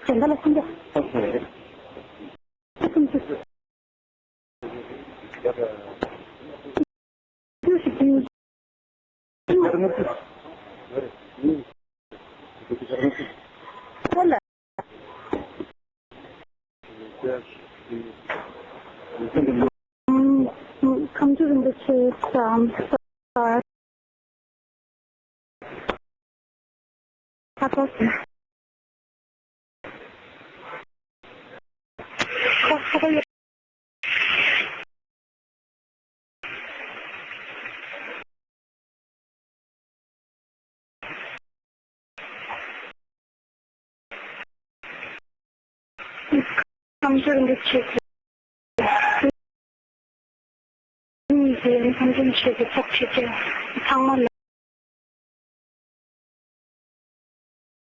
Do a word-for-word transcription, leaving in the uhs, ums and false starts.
གཞན་དག་ལ་སེམས་ཀྱང་། ཐུགས་སུ་ཆུད། ཁོ་ལ། ཁམས་ཆུ་རིན་པོ་ཆེ་དང་། ཁ་ཐོར། ཁ་ཁ་ཡོད། ཁམས་ཆུ་རིན་པོ་ཆེ། ཁམས་ཆུ་རིན་པོ་ཆེ་གི་ཚབ་བྱེད་ཀྱི་ཚང་མ་ལ།